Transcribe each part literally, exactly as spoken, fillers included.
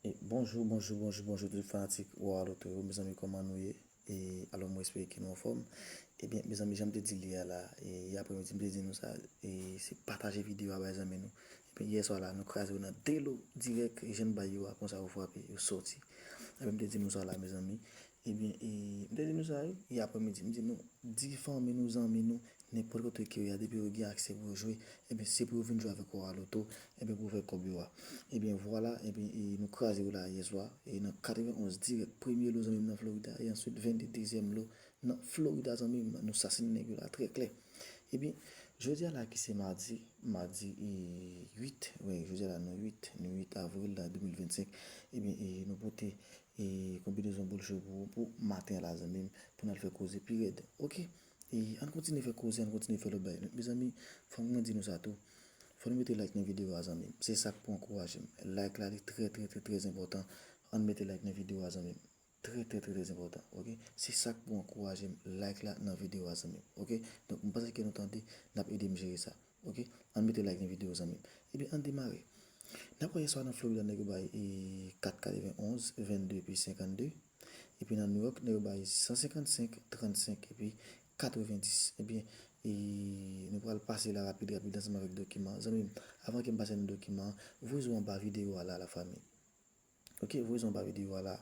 E bonjou, bonjou, bonjou, bonjou tout fanatik Wawa Loto yo, mezanmi, kòman nou ye? E alò, mwen espere ke nou anfòm. Ebyen, mezanmi, jan m te di l yè a la, e yè apremidi, m te di nou sa, e se pataje videyo a bay zanmi nou. Ebyen, yè swa la, nou kraze yo nan de lo dirèk, e jan n bay yo a, konsa yo frape, yo sòti. Ebyen, m te di nou sa la, mezanmi. Ebyen, e, m te di nou sa, wi, yè apremidi, m di nou, di fanmi nou, zanmi nou, nenpòt kote ke yo ye a, depi yo gen aksè pou yo jwe, ebyen, se pou yo vin jwe avèk Wawa Loto, ebyen, pou yo fè kòb yo a. Ebyen, vwala, ebyen, e, nou kraze yo la yè swa, e nan katrevenn onz dirèk, premye lo zanmi m nan Florida, e answit vennde dezyèm lo nan Florida, zanmi m, nou sasinen nèg yo la trè klè. Ebyen, jodi a la ki se madi, madi, e, uit, wi, jodi a la nou uit, nou uit avril la de mil vennsenk, ebyen, e, nou pote, e, konbinezon boul cho pou, pou maten an la, zanmi m, pou n al fè koze pi rèd. Oke? E ann kontinye fè koze, ann kontinye fè lòt bagay. Mezanmi, fòk mwen di nou sa tou. Fò nou mete like nan videyo a, zanmi m. Se sa k pou ankouraje m. Like la, li trè, trè, trè, trè enpòtan. Ann mete like nan videyo a, zanmi m. Trè, trè, trè, trè enpòtan, oke? Se sa k pou ankouraje m. Like la nan videyo a, zanmi m, oke? Donk, m panse ke nou tande, n ap ede m jere sa, oke? Ann mete like nan videyo, zanmi m. Ebyen, ann demare. N ap wè yè swa nan Florida, nèg yo bay, e, kat katrevenn onz, vennde epi senkannde. Epi nan New York, nèg yo bay san senkannsenk, trannsenk epi katrevendis. Ebyen, e, nou pral pase la rapid, rapid ansanm avèk dokiman an. Zanmi m, avan ke m pase nan dokiman an, voye zo anba videyo a la, lafanmi. Oke, voye zo anba videyo a la.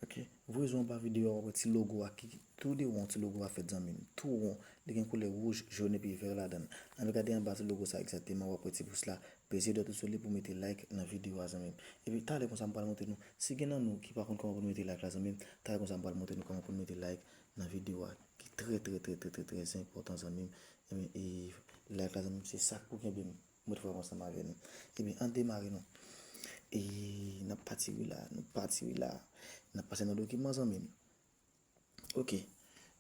Oke, voye zo anba videyo a, w ap wè ti logo a ki tou de won, ti logo a fèt, zanmi m. Tou won, li gen koulè wouj, jòn epi vè ladan l. Ann gade anba ti logo sa egzakteman, w ap wè ti pous la. Peze dwèt ou sou li pou mete like nan videyo a, zanmi m. Epi talè konsa m pral montre nou, si gen nan nou ki pa konn kòman pou nou mete like la, zanmi m, talè konsa m pral montre nou kòman pou nou mete like nan videyo a, ki trè, trè, trè, trè, trè, trè enpòtan, zanmi m. Ebyen, e, like la, zanmi m, se sa k pou kenbe m. Mwen t fè ansanm avè nou. Ebyen, ann demare non. E n ap pati wi la, nou pati wi la. N ap pase nan dokiman, zanmi m. Oke.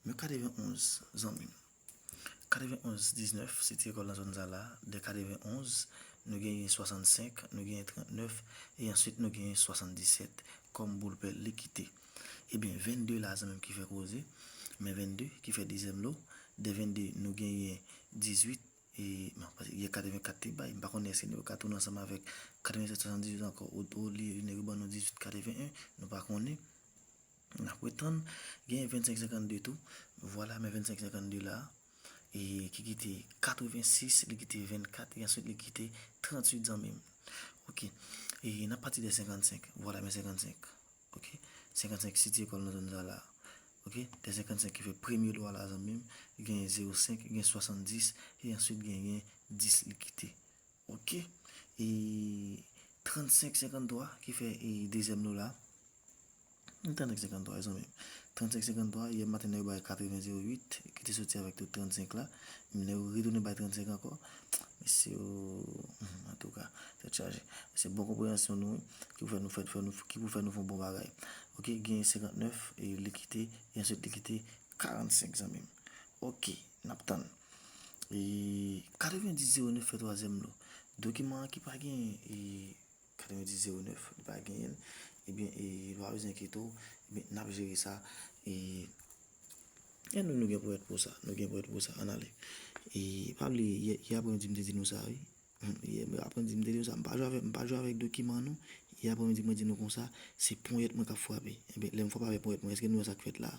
Men katrevenn onz, zanmi m. Katrevenn onz diznèf, City École nan zòn sa la. De katrevenn onz, nou genyen swasannsenk, nou genyen trannèf, e answit nou genyen swasanndisèt kòm boul pè likite. Ebyen, vennde la, zanmi m, ki fè koze. Men vennde ki fè dezyèm lo. De vennde, nou genyen dizuit, e, bon, paske yè katrevenkat te bay, m pa konnen èske nou ka tounen ansanm avèk katrevennsèt swasanndizuit ankò, o, olye nèg yo ban nou dizuit katreven en, nou pa konnen. N ap retann, gen vennsenk senkannde tou. Vwala, men vennsenk senkannde la, e, ki kite katrevensis, li kite vennkat, e answit li kite tranntuit, zanmi m. Oke. E n ap pati de senkannsenk. Vwala, men senkannsenk. Oke. Senkannsenk City École nan zòn sa la. Oke. De senkannsenk ki fè premye lo a la, zanmi m. Gen zewo senk, gen swasanndis, e answit genyen dis likite. Oke. E trannsenk senkanntwa ki fè, e, dezyèm lo la. Trannsenk senkanntwa, zanmi m. Trannsenk senkanntwa, yè maten nèg yo bay katreven zewo uit, ki te soti avèk tout trannsenk la. Nèg yo retounen bay trannsenk ankò. Mesye yo, hmm, antouka, tèt chaje. Se bon konpreyansyon nou, wi, ki pou fè nou, fè, fè nou, ki pou fè nou fè yon bon bagay. Oke, gen senkantnèf, e, likite, e answit likite karannsenk, zanmi m. Oke, n ap tann. E katrevendis zewo nèf fè twazyèm lo. Dokiman an ki pa gen, e, katrevendis zewo nèf, li pa genyen l. Ebyen, e, ou pa bezwen enkyete w. Ebyen, n ap jere sa. E, e nou, nou gen ponyèt pou sa. Nou gen ponyèt pou sa. Ann ale. E pa bliye, yè, yè apremidi, m te di nou sa, wi. Hmm, yè apremidi, m te di nou sa. M pa jwe avèk, m pa jwe avèk dokiman, non. Yè apremidi, mwen di nou konsa, se ponyèt mwen k ap frape. Ebyen, lè m frape avèk ponyèt mwen, èske nou wè sa k fèt la?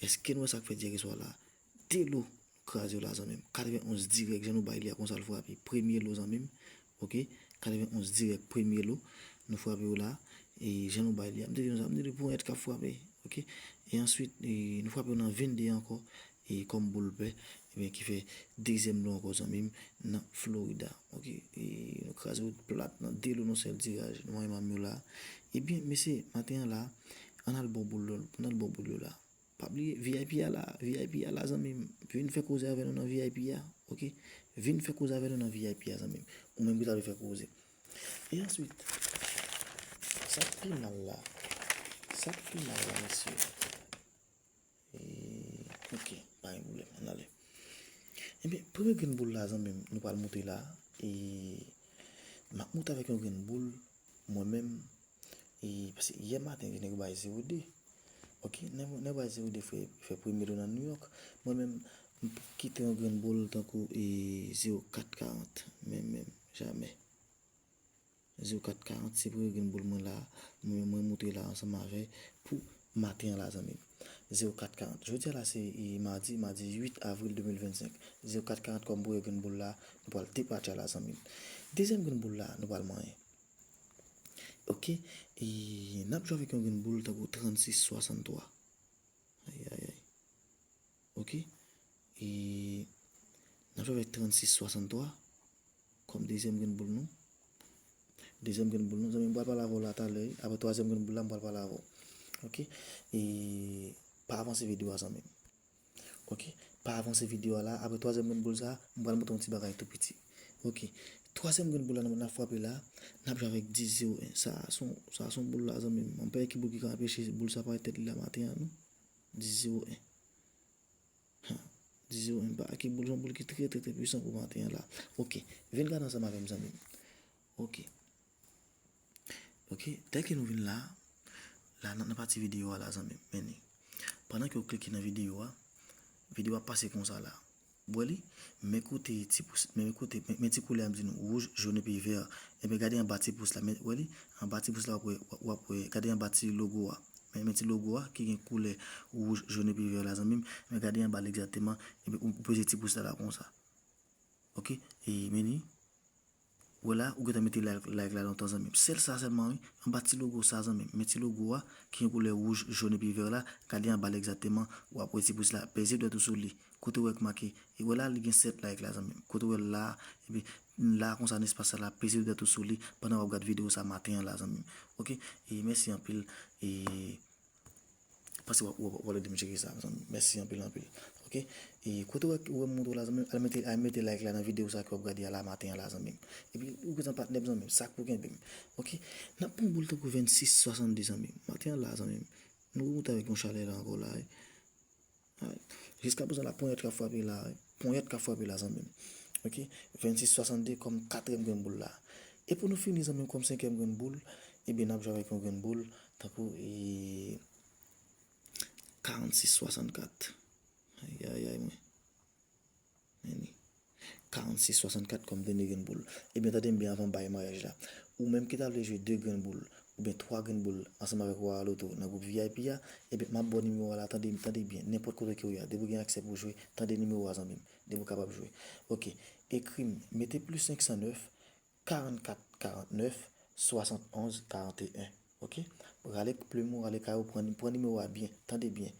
Èske nou wè sa k fèt yè swa la? De lo. Kraze yo la, zanmi m. Katreven onz dirèk, jan nou bay li a, konsa l frape. Premye lo, zanmi m. Oke? Katreven onz dirèk, premye lo. Nou frape yo la. E jan nou bay li a, m te di nou sa, m te di ponyèt k ap frape. Oke? E answit, e, nou frape yo nan vennde ankò. E kòm boul pè. Ebyen, ki fè dezyèm lo ankò, zanmi m, nan Florida. Oke? E nou kraze yo plat nan de lo nan sèl tiraj. Nou manyen manm yo la. Ebyen, mesye, maten an la, ann al bò boul yo, ann al bò boul yo la. Pa bliye, V I P a la, V I P a la, zanmi m. Vin fè koze avè nou nan V I P a, oke? Vin fè koze avè nou nan V I P a, zanmi m. Ou menm ki ta vle fè koze. E answit, sa k pi mal la, sa k pi mal la, mesye. E, oke, pa gen pwoblèm, ann ale. Ebyen, premye grenn boul la, zanmi m, nou pral monte la. E m ap monte avèk yon grenn boul, mwen menm, e, paske yè maten, nèg yo bay zewo de. Oke, nèg, nèg yo bay zewo de fè, fè premye lo nan New York. Mwen menm, m p ap kite yon grenn boul tankou, e, zewo kat karant. Men, menm, jamè. Zewo kat karant, se premye grenn boul mwen la, mwen, mwen moutre la ansanm avè pou maten an la, zanmi m. Zewo kat karant. Jodi a la, se, e, madi, madi uit avril de mil vennsenk. Zewo kat karant kòm premye grenn boul la, nou pral depatcha la, zanmi m. Dezyèm grenn boul la, nou pral manyen. Oke, e n ap jwe avèk yon grenn boul tankou trannsis swasanntwa. Ay, ay, ay. Oke, e n ap jwe avèk trannsis swasanntwa kòm dezyèm grenn boul nou. Dezyèm grenn boul nou, zanmi m, m pral pale avè w la talè, wi. Apre twazyèm grenn boul la, m pral pale avè w. Oke, e pa avanse videyo a, zanmi m. Oke, pa avanse videyo a la, apre twazyèm grenn boul sa, m pral montre yon ti bagay tou piti. Oke, twazyèm grenn boul la, n ap frape la, n ap jwe avèk dis zewo en. Sa, se yon, sa, se yon boul la, zanmi m. M pa wè ki boul ki ka anpeche boul sa parèt tèt li la maten an, non. Dis zewo en. Ha, dis zewo en, m pa wè ki boul, se yon boul ki trè, trè, trè pwisan pou maten an la. Oke, vin gade ansanm avè m, zanmi m. Oke. Oke, tèlke nou vin la, la nan, nan pati videyo a la, zanmi m, men ni. Pandan ke w klike nan videyo a, videyo a pase konsa la. W wè li? Men kote ti pous, men kote, men, men ti koulè a m di nou, wouj, jòn epi vè. Ebyen, gade anba ti pous la, men, w wè li? Anba ti pous la, w ap wè, w ap wè, gade anba ti logo a. Men, men ti logo a ki gen koulè wouj, jòn epi vè la, zanmi m. Men gade anba l egzakteman, ebyen, ou, ou peze ti pous la, la konsa. Oke? E men ni. Wè la, ou gentan mete like, like la lontan, zanmi m. Sèl sa sèlman, wi. Anba ti logo sa, zanmi m. Men ti logo a, ki gen koulè wouj, jòn epi vè la, gade anba l egzakteman, w ap wè ti pous la. Peze dwèt ou sou li. Kote w wè k make. E wè la, li gen sèt like la, zanmi m. Kote w wè la, epi la, konsa, nan espas sa la, peze dwèt ou sou li, pandan w ap gade videyo sa maten an la, zanmi m. Oke? E mèsi anpil. E Paske w ap, w ap, w ap ede m jere sa, zanmi m. Mèsi anpil, anpil. Oke? E kote w wè, w wè m montre w la, zanmi m, al mete, al mete like la nan videyo sa ke w ap gade a la maten an la, zanmi m. Epi, ou gentan patnè m, zanmi m, sa k pou kenbe m. Oke? N ap pran boul tankou vennsis swasannde, zanmi m. Maten an la, zanmi m. Nou remonte avèk yon chalè la ankò la, wi. Ay. Jiska prezan la, ponyèt k ap frape la, wi. Ponyèt k ap frape la, zanmi m. Oke? Vennsis swasannde kòm katriyèm grenn boul la. E pou nou fini, zanmi m, kòm senkyèm grenn boul, ebyen, n ap jwe avèk yon grenn boul, tankou, e, karannsis swasannkat. Ay, ay, ay, mwen. Men ni. Karannsis swasannkat kòm dènye grenn boul. Ebyen, tande m byen avan m bay maryaj la. Ou menm ki ta vle jwe de grenn boul, oubyen twa grenn boul ansanm avèk Wawa Loto nan gwoup V I P a, ebyen, m ap ba w nimewo a la, tande, tande byen. Nenpòt kote ke w ye a, depi w gen aksè pou w jwe, tande nimewo a, zanmi m. Depi w kapab jwe. Oke. Ekri m, mete plis senk san nèf, karannkat karannèf, swasannonz karanteyen. Oke? Rale plim ou, rale kay ou, pran, pran nimewo a byen, tande byen.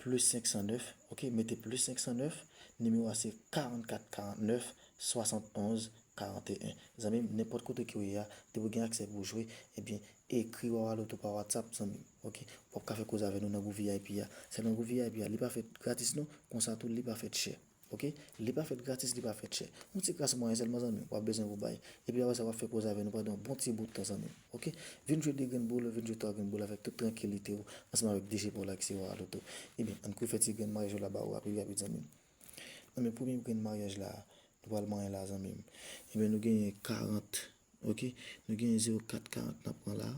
Plis senk san nèf, oke? Mete plis senk san nèf, nimewo a se karannkat karannèf, swasannonz karanteyen. Zanmi m, nenpòt kote ke w ye a, depi w gen aksè pou w jwe, ebyen, ekri Wawa Loto pa WhatsApp, zanmi m, oke? W ap ka fè koze avè nou nan gwoup V I P a. Sèlman gwoup V I P a, li pa fèt gratis non, konsa tou, li pa fèt chè. Oke? Li pa fèt gratis, li pa fèt chè. Yon ti kras mwayen sèlman, zanmi m, w ap bezwen pou bay. Epi apre sa, w ap fè koze avè nou pandan yon bon ti bout tan, zanmi m. Oke? Vin jwe de grenn boul, vin jwe twa grenn boul avèk tout trankilite w, ansanm avè D J Paul ak Sewa Loto. Ebyen, ann kouri fè ti grenn maryaj yo la ba ou rapid, rapid, zanmi m. Nan men premye grenn maryaj la, nou pral manyen la, zanmi m. Ebyen, nou genyen karant, oke? Nou genyen zewo kat karant n ap pran la.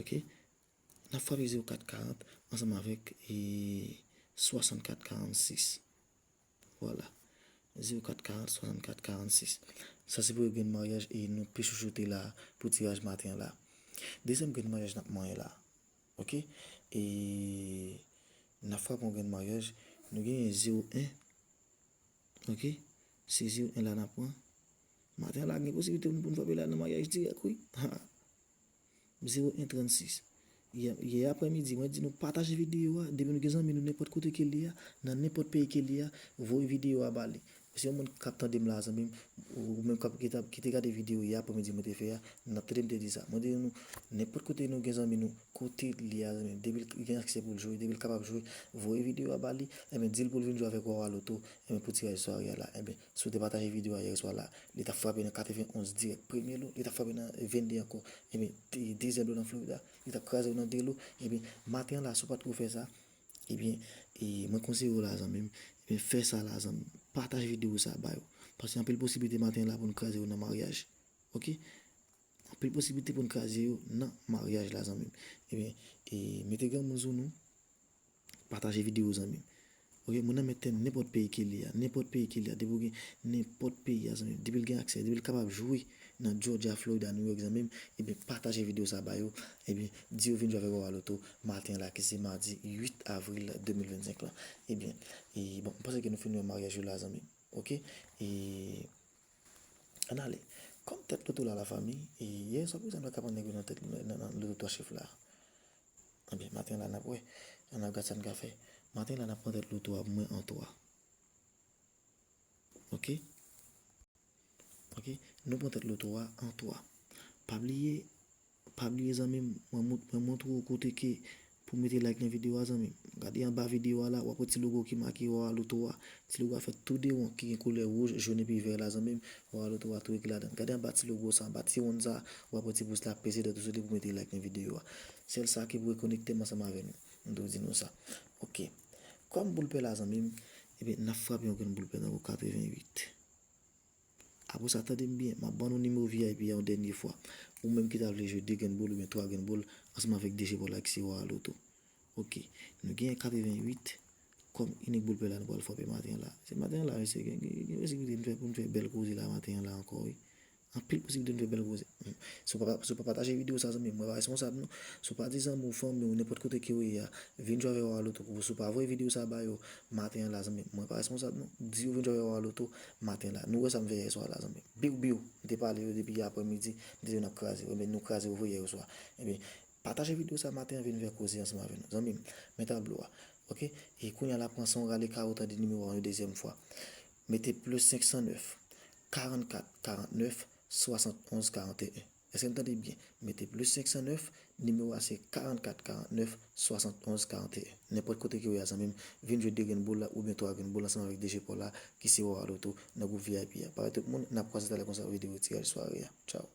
Oke? N ap frape zewo kat karant ansanm avèk, e, swasannkat karannsis. Vwala. Zewo kat karant, swasannkat karannsis. Sa se premye grenn maryaj e nou pi chouchoute la pou tiraj maten an la. Dezyèm grenn maryaj n ap manyen la. Oke? E n ap frape yon grenn maryaj. Nou genyen zewo en. Oke? Se zewo en la n ap pran. Maten an la, gen posiblite pou n frape la nan maryaj dirèk, wi. Ha. Zewo en trannsis. Yè, yè aprèmidi, mwen di nou pataje videyo a. Depi nou gen zanmi nou nenpòt kote ke l ye a, nan nenpòt peyi ke l ye a, voye videyo a ba li. Si yon moun k ap tande m la, zanmi m, ou menm k ap, ki t ap, ki te gade videyo yè aprèmidi mwen te fè a, n ap tande m te di sa. Mwen di nou, nenpòt kote nou gen zanmi nou, kote l ye a, zanmi m, depi l gen aksè pou l jwe, depi l kapab jwe, voye videyo a ba li, ebyen, di l pou l vin jwe avèk Wawa Loto, ebyen, pou tiraj sware a la, ebyen, si w te pataje videyo a yè swa la, li t ap frape nan katrevenn onz dirèk premye lo, li t ap frape nan vennde ankò, ebyen, de-, dezyèm lo nan Florida, li t ap kraze w nan de lo, ebyen, maten an la, si w pa t ko fè sa, ebyen, e, mwen konseye w la, zanmi m, ebyen, fè sa la, zanmi m, pataje videyo sa ba yo, paske anpil posiblite maten an la pou n kraze yo nan maryaj, oke? Anpil posiblite pou n kraze yo nan maryaj la, zanmi m. Ebyen, e, mete granmoun sou nou, pataje videyo, zanmi m. Ok, moun nan mèt tè nenpòt peyi ke li a, nenpòt peyi ke li a, depi w gen nenpòt peyi a, zanmi m, depi l gen aksè, depi l kapab jwe nan Georgia, Florida, New York, zanmi m, ebyen, pataje videyo sa ba yo, ebyen, di yo vin jwe avèk Wawa Loto maten la, ki se madi uit avril de mil vennsenk lan. Ebyen, e, bon, m panse ke nou fin wè maryaj yo la, zanmi m. Ok? E, ann ale. Kòm tèt loto la, lafanmi, e, yè swa, poukisa nou pa ka pran nèg yo nan tèt, nan, nan loto twa chif la? Ebyen, maten la, n ap wè. Ann ap gad sa n ka fè. Maten la, n ap pran tèt loto a, mwen an twa. Ok? Ok? Nou pran tèt loto a an twa. Pa bliye, pa bliye, zanmi m, mwen mont-, mwen montre w kote ke pou mete like nan videyo a, zanmi m. Gade anba videyo a la, w ap wè ti logo ki make Wawa Loto a. Ti logo a fèt tou de won ki gen koulè wouj, jòn epi vè la, zanmi m. Wawa Loto a tou ekri ladan. Gade anba ti logo sa, anba ti won sa, w ap wè ti pous la, peze dèt ou sou li pou mete like nan videyo a. Sèl sa ki pou rekonekte m ansanm avè nou. M dwe di nou sa. Ok. Kòm boul pè la, zanmi m, ebyen, n ap frape yon grenn boul pè tankou katrevenn uit. Apre sa, tande m byen, m ap ban nou nimewo V I P a yon dènye fwa. Ou menm ki ta vle jwe de grenn boul oubyen twa grenn boul ansanm avèk D J Paul la ki se Wawa Loto. Ok, nou genyen katrevenn uit kòm inik boul pè la nou pral frape maten an la. Se maten an la, mesye, gen, gen, gen posiblite nou fè, pou nou fè bèl koze la maten an la ankò, wi. Anpil posiblite nou fè bèl koze. Hmm. Si w pa, si w pa pataje videyo sa, zanmi m, mwen pa responsab, non. Si w pa di zanmi w, fanmi w, nenpòt kote ke w ye a, vin jwe avè Wawa Loto pou, si w pa voye videyo sa ba yo maten an la, zanmi m, mwen pa responsab, non. Di yo vin jwe avè Wawa Loto maten la. Nou wè sa m fè yè swa la, zanmi m. Biw, biw. M te pale yo depi aprèmidi, m te di yo n ap kraze yo. Ebyen, nou kraze yo vre yè swa. Ebyen, pataje videyo sa maten an, vin fè koze ansanm avè nou. Zanmi m, men tablo a. Ok? E kounye a la, pran san w rale kawo, tande nimewo a yon dezyèm fwa. Mete plis senk san nèf, karannkat, karannèf, swasannonz, karanteyen. Èske n tande byen? Mete plis senk san nèf, nimewo a se karannkat, karannèf, swasannonz, karanteyen. Nenpòt kote ke w ye a, zanmi m, vin jwe de grenn boul la oubyen twa grenn boul ansanm avèk D J Paul la, ki se Wawa Loto, nan gwoup V I P a. Parèt tout moun, n ap kwaze talè konsa pou videyo tiraj sware a. Tchaw.